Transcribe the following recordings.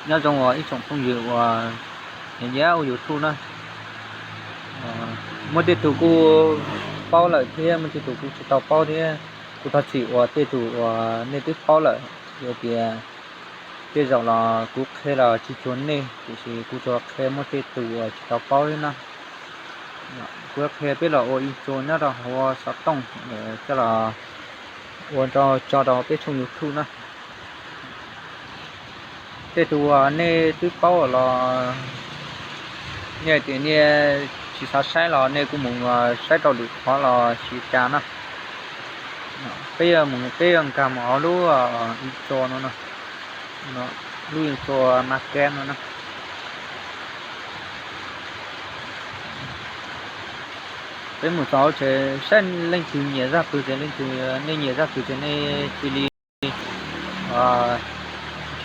Nyob zoo uas ib tsoom phooj ywg uas nyiam ua YouTube na, muaj tej tug kuj paub lawm thiab muaj tej tug kuj tsis tau paub thiab. Kuv thov txim uas tej tug uas nej twb paub lawm, vim tias tej zaum los kuv qhia los tsis cuag nej, tiam sis kuv tsuas qhia muaj tej tug uas tsis tau paub thiab na. Kuv qhia peb los ua intro nyob rau hauv xov tooj coj los ua rau tso rau peb tshooj YouTube na. Tej tug uas nej twb paub los nej tias nej tsis xav saib los nej kuj mus saib rau lwm qhov los tsis cas na. Peb yuav mus, peb yuav nkag mus hauv lub intro no, lub intro mas kab no na. Peb mus txog hauv ces saib leej twg nyiam zaj twg ces leej twg, nej nyiam zaj twg ces nej cia li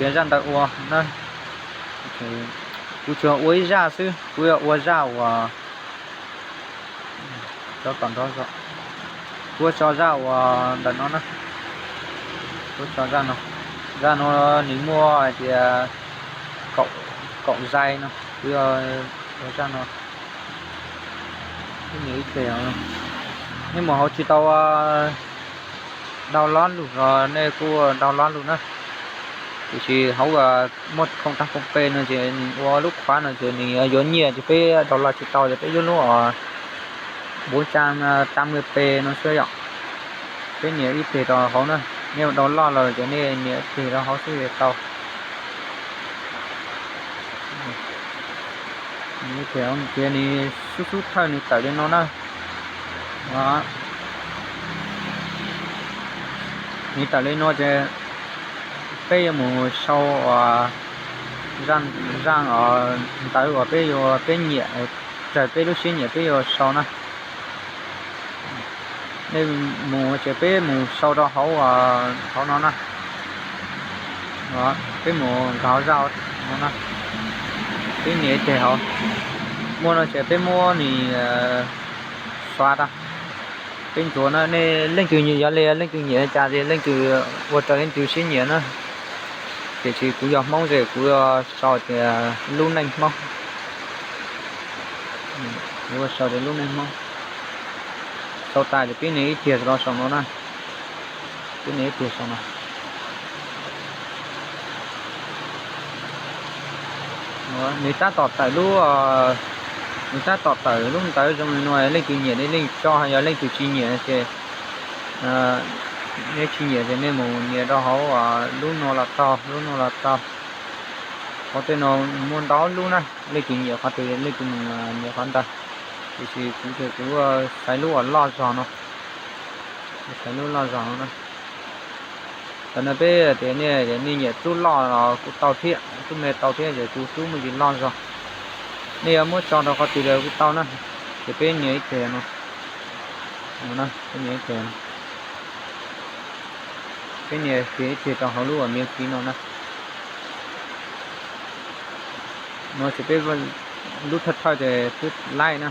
nrhiav zaj ntawd ua na. Kuv tsuas ua ib zaj xwb, kuv yuav ua zaj uas, kuv ua tso zaj uas ntawm no na. Kuv ua tso zaj no, zaj no nws muaj hais tias kaum zais no, kuv ua zaj no. Nej mus hauv tsis tau download lug los nej kuj download lug na. Tiam sis hauv muaj khoom tag khoom pe no ces nws ua lub qhuav no ces nws yuav nyiaj ces peb download tsis tau ces peb yuav lub uas bốn trăm tám mươi p no xwb yom. Peb nias ib teg rau hauv na, nej download los ces nej nias ib teg rau hauv xwb tau. Ces nws xub xub thawj nws tawm li no na. Nws tawm li no ces peb yuav mus sau zaj ntawv uas peb yuav, peb nyiam, raws peb lub siab nyiam peb yuav sau na. Nej mus ces peb mus sau rau hauv, hauv no na. Peb mus nkag hauv zaj no na. Peb nias ib teg hauv. Muaj no ces peb muab nws xóa tag. Peb ntxuav na, nej leej twg nyiam, yog li leej twg nyiam cas ces leej twg ua raws leej twg siab nyiam na. Tiam sis kuv yog Hmoob ces kuv yuav sau tias lub neej Hmoob. Kuv yuav sau tias lub neej Hmoob. Sau tas ces peb nias ib teg rau saum no na. Peb nias ib teg saum no. Nws tab tom tawm lub, nws tab tom tawm lub ntawv zoo li no, leej twg nyiam li leej tso, yog leej twg tsis nyiam ces, nej tsis nyiam ces nej mus nias rau hauv lub no los tau, lub no los tau. Qhov tej no muaj ntau lub na, leej twg nyiam qhov twg leej twg mus nias qhov ntawd. Tiam sis kuv ces kuv xaiv lub uas loj zog no, xaiv lub loj zog no na. Tam no peb tias nej, nej nyiam tub loj los kuj tau thiab, tub me tau thiab, ces kuv tub muaj ntsis loj zog. Nej yuav muab tso rau qhov twg los kuj tau na. Ces peb nias ib teg no, peb nias ib teg no. Peb nias kiag ib teg rau hauv lub uas miễn phí no na. No ces peb lub thawj thawj ces twb laij na.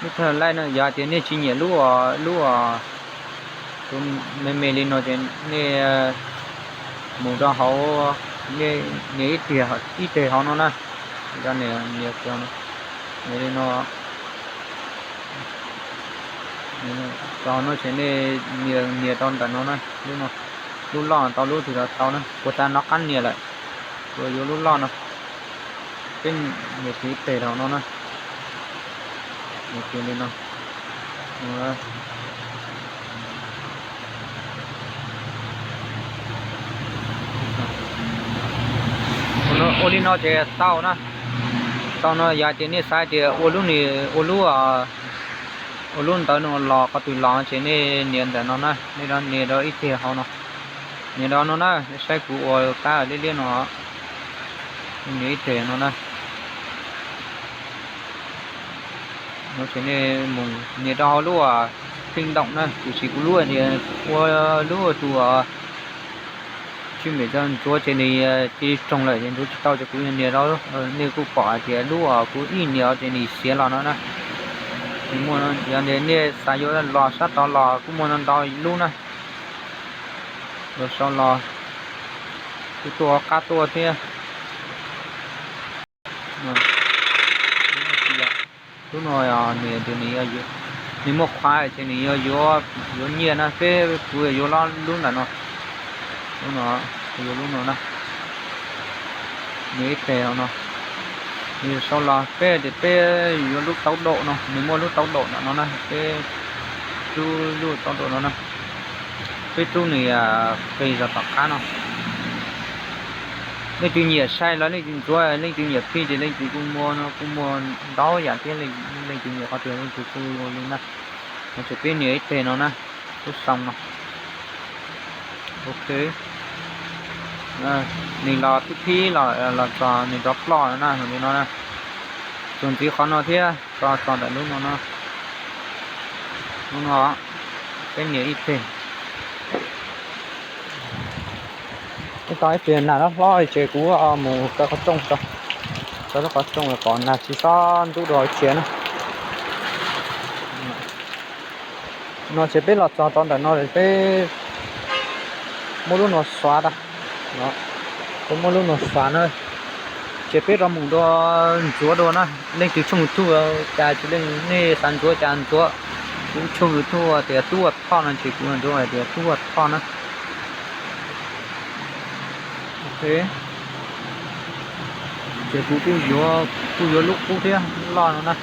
Lub thawj laij no yog tias nej tsis nyiam lub, lub tus me me li no ces nej mus rau hauv, nej nias ib teg, ib teg hauv no na. Nias li no, rau no ces nej nias rau ntawm no na, lub no, lub loj tau lub twg los tau na, puas tas no qab nias lawm, puas yuav lub loj no. Peb nias kiag ib teg rau no na, nias kiag li no. Ua li no ces tau na. Tau no yog tias nej xav tias ua lub, ua lub, ua lub ntawv no los qhov twg los ces nej nias ntawm no na, nej nias rau ib teg hauv no. Nias rau no na, saib kuv ua kab liab liab no, nias ib teg no na. No ces nej mus nias rau hauv lub thij ntoom na, tiam sis kuv lub tias ua lub tus tswv mem ntxuav ces nws cia li roog lawm ces ntxuav tsis tau ces kuv nias rau, nej kuj pom hais tias lub uas kuv ib nias ces nws xiav los no na. Nws muaj, yog nej xav yuav los sab tod los kuj muaj no ntau lub na. Los sau los kuj tuaj qab tuaj thiab. Lub no nws tias nws muaj qhua ces nws yuav yuav nyiaj na, peb kuv yuav lub ntawm no. Lub no, yuav lub no na. Nws ib teg no no. Nws sau los peb tias peb yuav lub taub daum no, nws muaj lub taub daum ntawm no na, peb rub lub taub daum no na. Peb rub nws qis zog tom qab no. Leej twg nyiam sai los leej twg ntxuav, leej twg nyiam phij ces leej twg kuj muag no, kuj muag ntau yam thiab, leej twg nyiam qhov twg leej twg kuj li na. No ces peb nias ib teg no na, lub xoo no. Ok. Nws los phib phib los txog nws rov ploj na, li no na. Txuas ntxiv qhov no thiab tso txog ntawm lub no no. Lub no, peb nias ib teg. Ib tau ib pliag nag hlob hlob ces kuv mus kaw qhov rooj tso, kaw lub qhov rooj kom nag tsis txhob ntub dua tsiav na. No ces peb los txog rau ntawm no peb muab lub no xuav tag. Peb muab lub no xuav na, ces peb rov mus dua ntxuav dua na. Leej twg tshooj YouTube cas tsis leej, nej xav ntxuav cas ntxuav. Kuv tshooj YouTube tias Tub Ua Thoj no ces kuv ntxuav hais tias Tub Ua Thoj na. Ok. Ces kuv kuj yuav, kuj yuav lub qub thiab lub loj no na.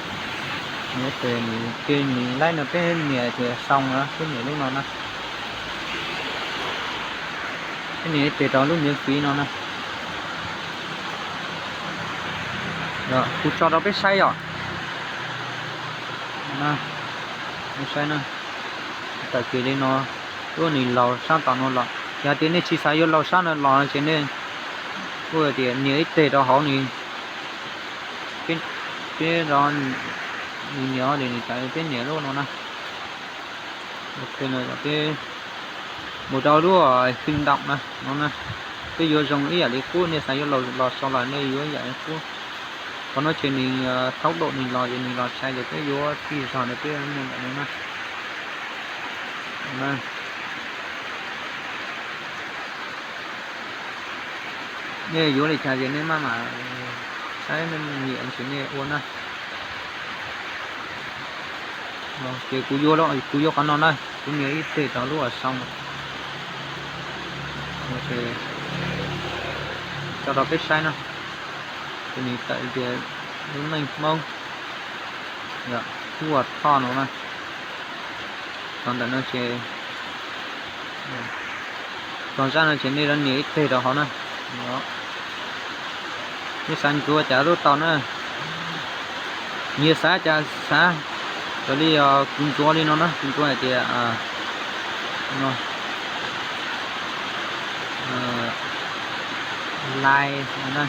Ces nws ces nws laib no peb nias ces xoo na, peb nias lub no na. Peb nias ib teg rau lub miv fiv no na. Kuv tso rau peb saib yom. Peb saib na. Tawm kiag li no, tuaj nws laus sab tom no los, yog tias nej tsis xav yuav laus sab no los no ces nej kuj tias nias ib teg rau hauv ni. Peb, peb rau nws nias li nws tas peb nias lub no na. Ok, no yog peb mus rau lub hwj ntaum na no na. Peb yuav zoo ib yam li qub, nej xav yuav laus los sau los nej yuav ib yam li qub. Qhov no ces nws thaub daum nws los ces nws los sai ces peb yuav tij zog na, peb muaj ntawm no na. Nej yuav li cas ces nej maj mam saib nej nyiam ces nej ua na. Ces kuv yuav, kuv yuav qhov no na, kuv nias ib teg rau lub xoo no. Ces tso rau peb saib na. Ces nws tawm tias lub neej Hmoob, Tub Ua Thoj no na. Txog ntawm no ces, txog zaj no ces nej rov nias ib teg rau hauv na. Nej xav ntxuav cas los tau na. Nyias xav cas xav, raws li kuv ntxuav li no na, kuv ntxuav hais tias no, like no na.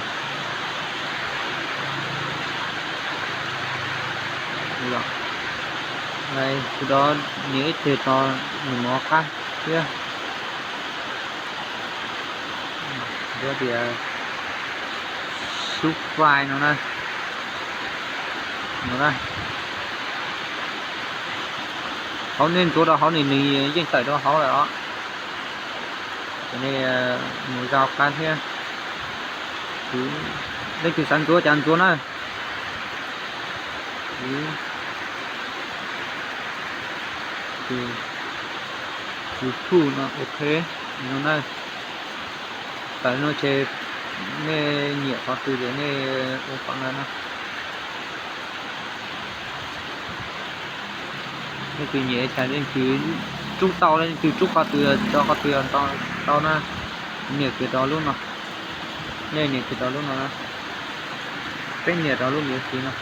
Kuv rov nias ib teg rau nws mov qab thiab. Tias subscribe no na. No na. Hauv nej ntxuav rau hauv ni nws yeej tawm rau hauv lawm os. Ces nej mus zaj qab thiab. Leej twg xav ntxuav cas ntxuav na. YouTube no ok no na. Tawm no ces nej nyiam qhov twg ces nej ua qhov ntawd na. Leej twg nyiam cas leej twg rub tau, leej twg rub qhov twg tso qhov twg tau na. Nias kiag rau lub no. Nej nias kiag rau lub no na. Peb nias rau lub miv fiv no.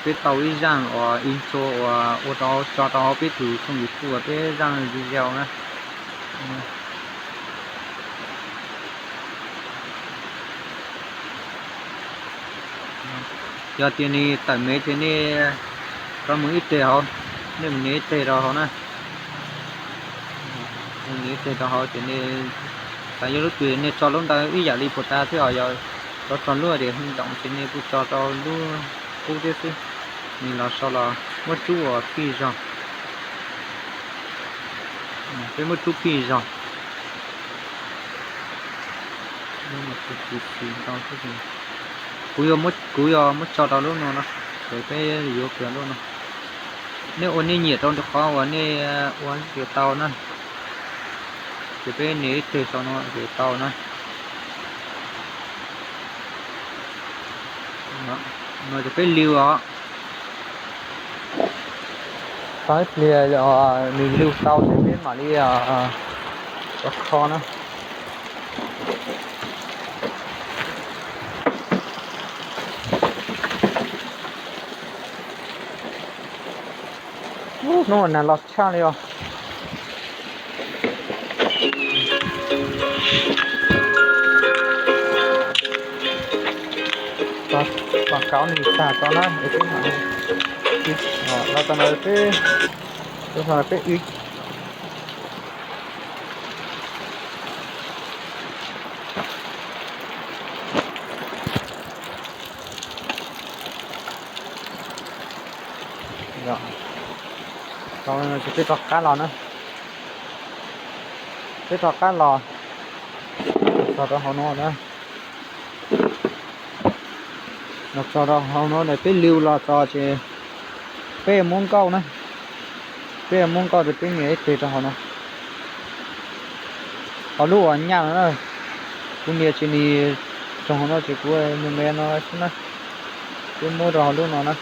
Peb tau ib zaj uas intro uas ua rau tso rau hauv peb tus tshooj YouTube uas peb zaj video na. Yog tias nws tawm mev ces nej rov mus ib teg hauv, nej mus nias ib teg rau hauv na. Mus nias ib teg rau hauv ces nej xav yuav lub twg nej tso lub ntawd ib yam li puas tas xwb os. Yog rov tso lub tias hwj ntaum ces nej kuj tso rau lub qub thiab xwb. Nws los sau los muab rub ua tij zog. Peb muab rub pij zog. Kuv, kuv yuav muab tso rau lub no no, ces peb yuav kiag lub no. Nej ua nej nyiam rau qhov uas nej ua ces tau na. Ces peb nias ib teg saum no ces tau na. No ces peb liu os. Tau ib pliag nws liu tau ces peb mam li rov kho na. Hnub no nag los tshaj li os. Tos kauv nws tag tso na, los tso peb, peb wb. Ces peb rov qab los na, peb rov qab los tso rau hauv no na. Los tso rau hauv no, peb liu los tso ces peb muab nkauj na, peb muab nkauj ces peb nias ib teg rau hauv no. Hauv lub uas nyaj no na, kuv nias ces nws tsoog hauv no ces kuv me me no xwb na. Peb muab rau hauv lub no na.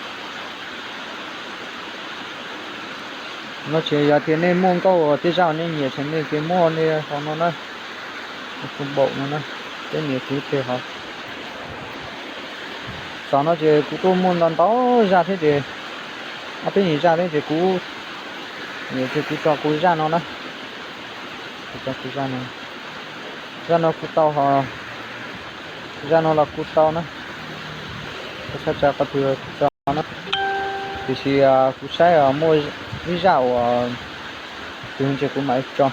No ces yog tias nej muaj nkauj uas tej zaj uas nej nyiam ces nej cia muab nej hauv no na, npaum no na, peb nias kiag teg hauv. Xav no ces kuv tuaj muaj ntau ntau zaj thiab ces, ob peb nyuag zaj thiab ces kuv, ces kuv tso kuv zaj no na. Kuv tso kuv zaj no, zaj no kuv tau, zaj no los kuv tau na. Kuv xav tso qhov twg kuv tso na. Tiam sis kuv saib muaj ib zaj uas twg ces kuv mam li tso.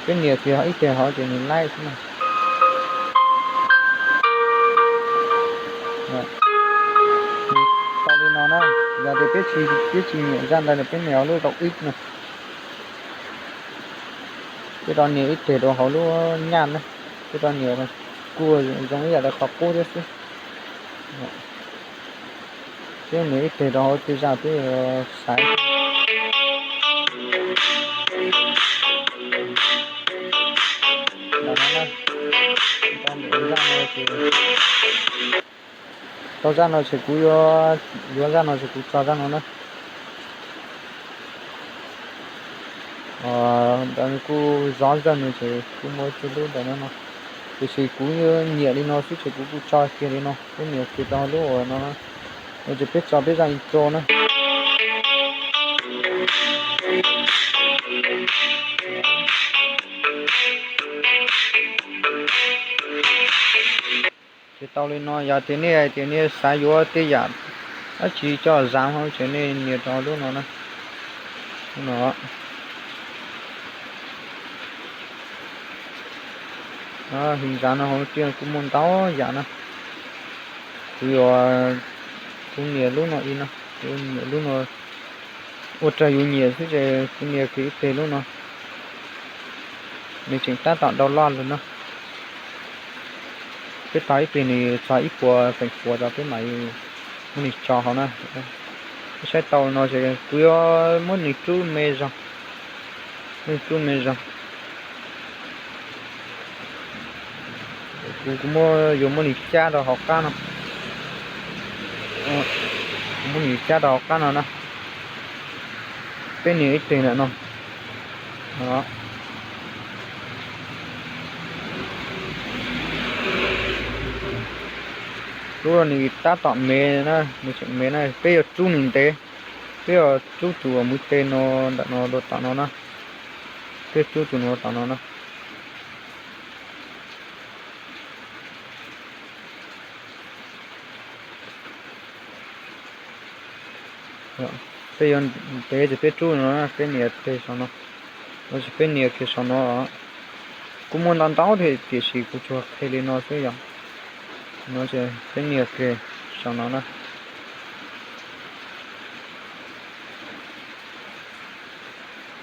Peb nias kiag ib teg hauv ces nws laib xwb na. Nws tau li no na. Yog tias peb tsis, peb tsis nyiam zaj ntawd ces peb nias lub rau ib no. Peb rov nias ib teg rau hauv lub nyaj na. Peb rov nias kuj zoo ib yam li qhov qub thiab xwb. Peb nias ib teg rau hauv tej zaj peb yuav xaiv. Tau zaj no ces kuv yuav, yuav zaj no ces kuv tso zaj no na. Ntawd kuj zov zaj no ces kuv muaj ib lub ntawm no no. Tiam sis kuv nyiam li no xwb ces kuv kuj tso kiag li no, peb nias kiag rau lub uas no, no ces peb tso peb zaj intro na. Ces tau li no, yog tias nej hais tias nej xav yuav tej yam dab tsi coj zav no ces nej nias rau lub no na. Lub no. Hwj zav no hauv tiaj kuj muaj ntau yam na. Kuv yuav, kuv nias lub no ib no, kuv nias lub no ua raws yus nyiam xwb ces kuv nias kiag ib teg lub no. Nws tseem tab tom download lawm na. Peb tos ib pliag nws txog ib puas feem pua rau peb mam muab nws tso hauv na. Peb saib tau no ces kuv yuav muab nws rub me zog, muab nws rub me zog. Kuv, kuv muab, yuav muab nws cab rau hauv qab no. Kuv muab nws cab rau hauv qab no na. Peb nias ib teg ntawm no. Lub no nws tab tom me na, nws tseem me na, peb yuav rub nws ntev. Peb yuav rub tus uas muv tes no ntawm no rau tom no na. Peb rub tus no tom no na. Peb yuav ntev ces peb rub no, peb nias teg saum no, no ces peb nias kiag saum no. Kuj muaj ntau ntau thiab tiam sis kuv tsuas qhia li no xwb yom. No ces peb nias kiag saum no na.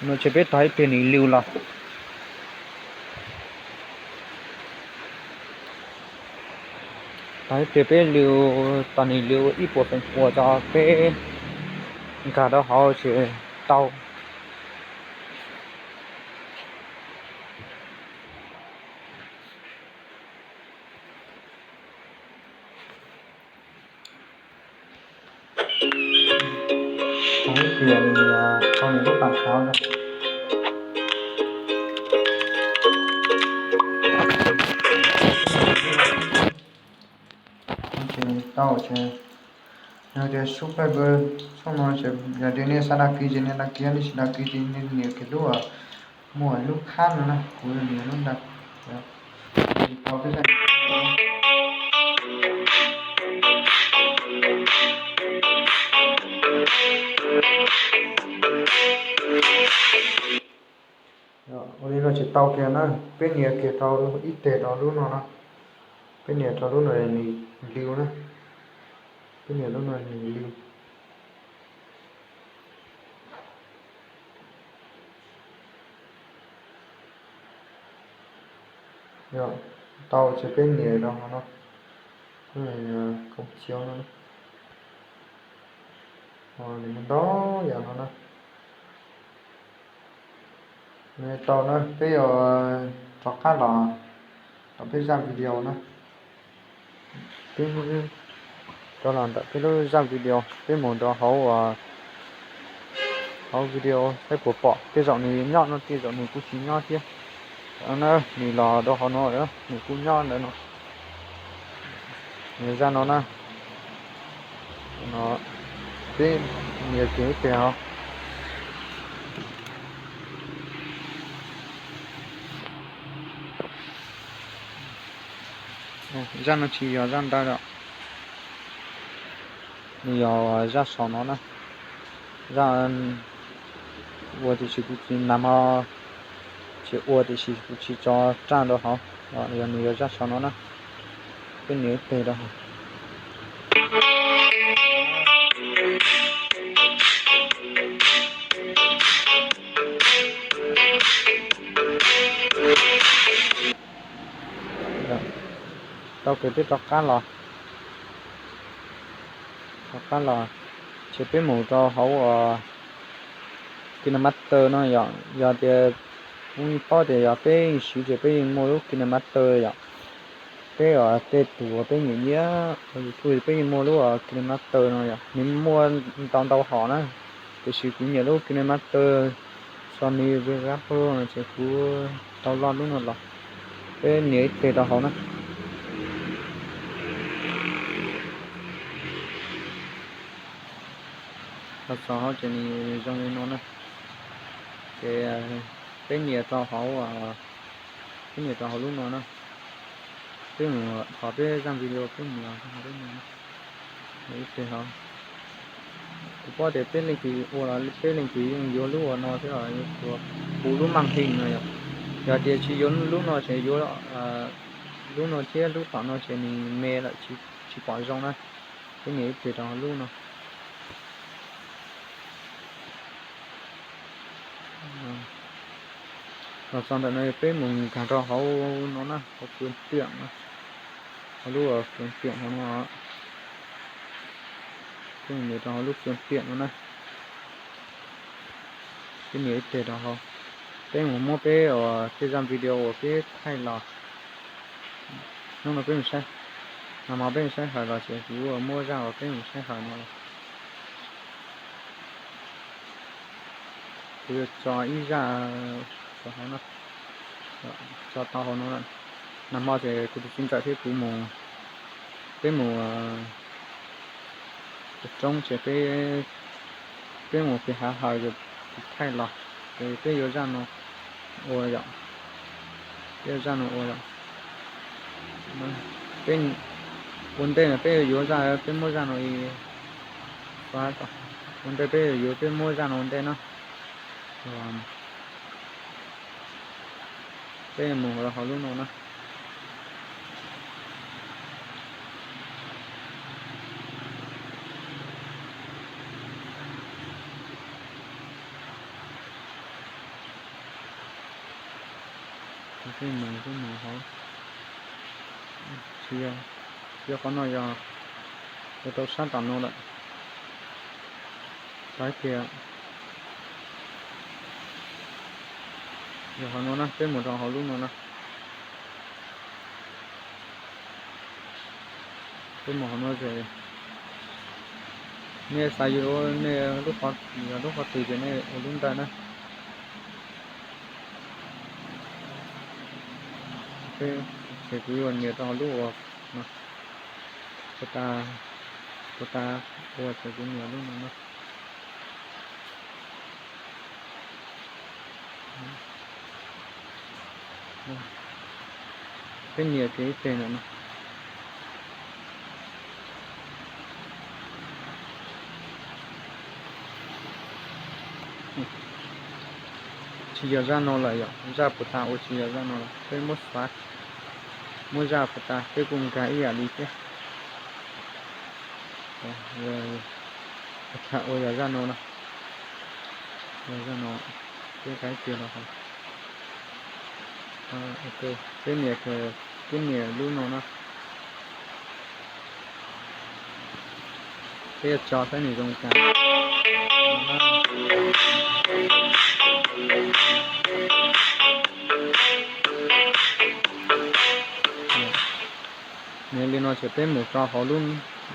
No ces peb tog ib pliag nws liu los. Tog ib pliag peb liu, tog nws liu ib puas feem pua tso peb nkag rau hauv ces tau. Tau ib pliag nws tau nws lub pam thav. Tau ces nws tias subscriber tshooj no ces yog tias nej xav đăng ký ces nej đăng ký, nej tsis đăng ký ces nej nias kiag lub, muaj lub khab no na, kuv nias lub ntawd. Ua li no tsis tau kiag na, peb nias kiag rau ib teg rau lub no na, peb nias rau lub no nws liu na, peb nias lub no nws liu. Tau ces peb nias rau hauv no, koom chiếu no, nws muaj ntau yam no na. Tau na, peb yuav rov qab los tom peb zaj video na. Peb rov los ntawm peb lub zaj video, peb mus rau hauv, hauv video saib puas pom. Tej zaum nws nyob no, tej zaum nws kuj tsis nyob thiab. Na, nws los rau hauv no, nws kuj nyob ntawm no. Nws zaj no na, no, peb nias kiag ib pliag os. Zaj no tsis yog zaj ntawd os, nws yog zaj saum no na. Zaj ua tiam sis kuv tsis nag hmo tsis ua tiam sis kuv tsis tso raj rau hauv, yog nws yog zaj saum no na. Peb nias ib teg rau hauv. Tau ces peb rov qab los, rov qab los, ces peb mus rau hauv KineMaster no yom. Yog tias, kuv paub tias yog peb yeej siv ces peb yeej muaj lub KineMaster yom. Peb tej tus uas peb nyiam nyiam ua YouTube peb yeej muaj lub KineMaster no yom, nws muaj ntau ntau hom na, tiam sis kuv nyiam lub KineMaster Sony Vegas Pro no ces kuv tau loj lub no los. Peb nias ib teg rau hauv na. Los txog hauv ces nws zoo li no na. Ces peb nias rau hauv, peb nias rau hauv lub no na. Peb mus qhov peb zaj video peb nias rau hauv peb no na. Nias ib teg hauv. Kuv paub tias peb leej twg ua los peb leej twg yeej yuav lub uas no thiab los yuav, kuv lub màn hình no yom. Yog tias tsis yuav lub no ces yuav lub no thiab lub tom no ces nws me lawm tsis pom zoo na. Peb nias ib teg rau lub no. Los txog ntawm no peb mus nkag rau hauv no na, hauv cuốn tiệm na, hauv lub cuốn tiệm hauv no. Peb mus nias rau hauv lub cuốn tiệm no na. Peb nias ib teg rau hauv. Peb mus muab peb uas tej zaj video uas peb thaij los. Hnub no peb mus saib, nag hmo peb mus saib hawm los ces kuv muab zaj uas peb mus saib hawm no los. Kuv yuav tso ib zaj rau hauv no, tso tau hauv no. Nag hmo ces kuv tus txiv ntxawm thiab kuv mus, peb mus roob ces peb, peb mus pem hav hawm ces kuv thaij los, ces peb yuav zaj no ua yom. Peb yuav zaj no ua yom. Peb ua ntej no peb yuav zaj, peb muab zaj no ua ntej peb yuav, peb muab zaj no ua ntej na. Peb mus rau hauv lub no na. Peb mus, peb mus hauv, tsis yog, yog qhov no yog, yog tau sab tom no lawm. Tau tias yog qhov no na, peb mus rau hauv lub no na. Peb mus hauv no ces nej xav yuav nej lub qhov, yog lub qhov twg ces nej ua lub ntawd na. Ces kuv yuav nias rau lub uas no, puas tas, puas tas ua ces kuv nias lub no na. Peb nias kiag ib teg ntawm no. Tsis yog zaj no lawm yom, zaj puas tas ua tsis yog zaj no lawm, peb muab xav, muab zaj puas tas peb kuj nkag ib yam li thiab. Puas tas ua yog zaj no no, yog zaj no, peb kav tiag los hauv. Peb nias, peb nias lub no na. Peb yuav tso saib nws zoo cas. Nias li no ces peb mus rau hauv lub,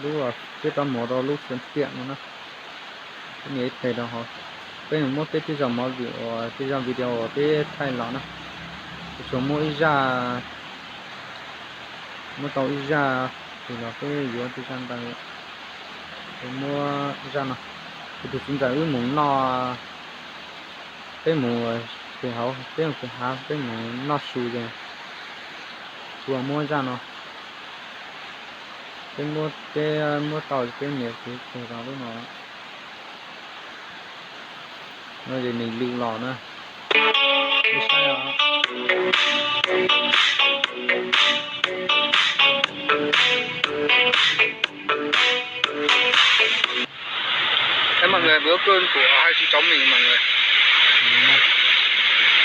lub, peb rov mus rau lub xwm tiam no na. Peb nias ib teg rau hauv, peb mus muab peb tib zaj movie uas tib zaj video uas peb thaij los na. Peb tsuas muab ib zaj, muab tau ib zaj, ces los peb yuav tib zaj ntawd. Peb muab zaj no, kuv tus txiv ntxawm wb mus noj, peb mus pem hauv, peb mus pem hav, peb mus noj su ces kuv muab zaj no, peb muab, peb muab tau peb nias kiag rau lub no. No ces nws lw los na. Mọi người, bữa cơm của hai chị cháu mình mọi người.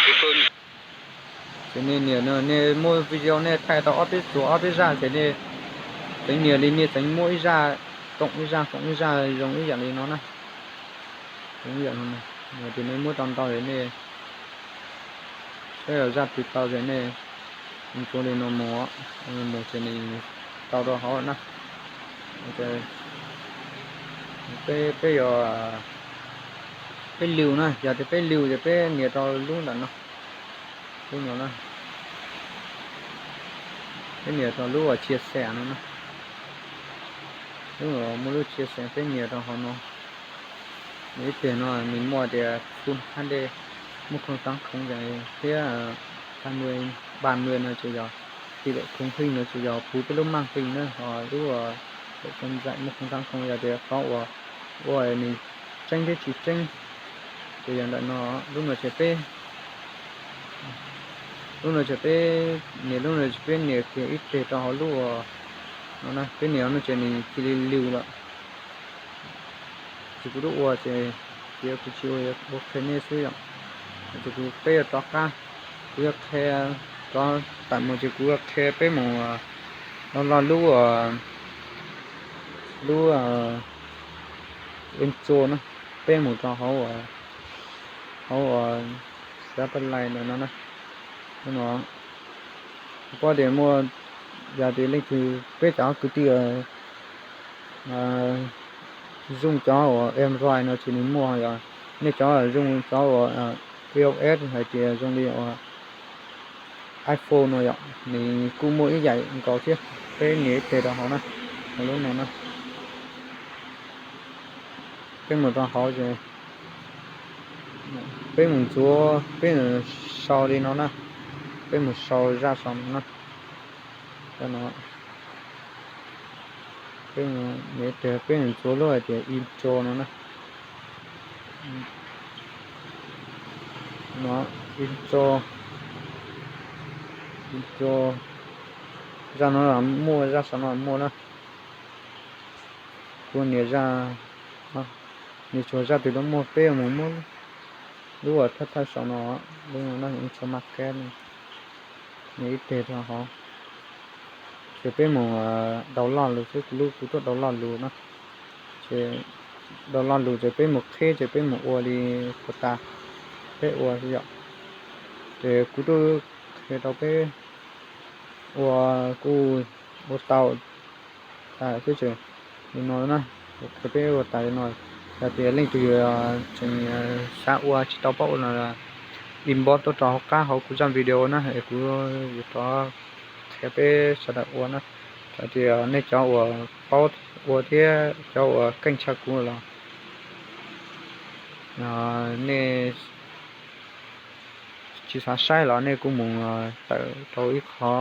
Bữa cơm. Ces nej nias no, nej muab video nej thaij tau ob peb txuas ob peb zaj ces nej txeev nias li, nej txeev muab ib zaj, koom ib zaj, koom ib zaj zoo ib yam li no na. Zoo ib yam no, ces nej muab tau ntau ces nej saib zaj twg tau ces nej ntsuav li no mus, mus ces nws tau rau hauv na. Peb, peb yuav, peb lw na, yog tias peb lw ces peb nias rau lub ntawm no, lub no na. Peb nias rau lub uas chia sẻ no na. Lub uas muaj lub chia sẻ peb nias rau hauv no. Ib teg no nws muaj tias full H D, muaj không tám không thiab ba mươi, ba mươi no ces yog tỷ lệ không phim no ces yog puv peb lub màn hình na, ho lub uas lub kênh dạy muaj không tám không yog tias qhov uas ua nws tseeb thiab tsis tseeb. Ces yog ntawm no, lub no ces peb, lub no ces peb nias, lub no ces peb nias kiag ib teg rau hauv lub uas no na, peb nias no ces nws cia li lw lawm. Ces kuv lub ua ces kuv kuv tsis ua, ua qhia nej xwb yom. Ces kuv, peb yuav rov qab, kuv yuav qhia rov tawm mus ces kuv yuav qhia peb mus los, los lub, lub intro na, peb mus rau hauv, hauv satellite ntawm no na. No, kuv paub tias muaj, yog tias leej twg peb cov kwv tij zoo cov uas Android no ces nws muaj, yog nej cov zoo cov uas iOS hais tias zoo li uas iPhone no yom, nws kuj muaj ib yam nkaus thiab. Peb nias ib teg rau hauv na, hauv lub no na. Peb mus rau hauv ces peb mus ntxuav, peb mus sau li no na, peb mus sau zaj sau no na. Cov no, peb mus, peb mus ntxuav lub hais tias intro no na. No, intro, intro, zaj no muaj, zaj sau no muaj na. Kuv nias zaj, nias tsuas zaj twg los muaj, peb mus muab lub uas thawj thawj sau no, lub no intro market no. Ib teg rau hauv. Ces peb mus download lus xwb, kuv lub kuv tuaj download lus na. Ces download lus ces peb mus qhib ces peb mus ua li puas tas, peb ua xwb yom. Ces kuv twb qhia rau peb ua, kuj ua tau tas xwb ces li no na. Qhia peb ua tas li no. Yog tias leej twg tseem xav ua tsis tau paub ua no, inbox tuaj rau hauv qab hauv kuv zaj video na es kuv yuav rov qhia peb sawv daws ua na. Txawm tias nej cov uas paub ua thiab cov uas keej tshaj kuv los nej tsis xav saib los nej kuj mus tawm rau ib qho,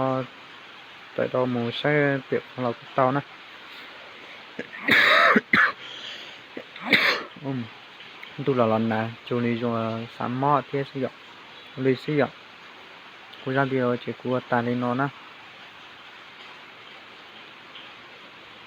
tawm rau mus saib pem qhov los kuj tau na. Ntuj los los nag cuag li zoo xav mob thiab xwb yom. Li xwb yom. Kuv zaj video ces kuv ua tas li no na.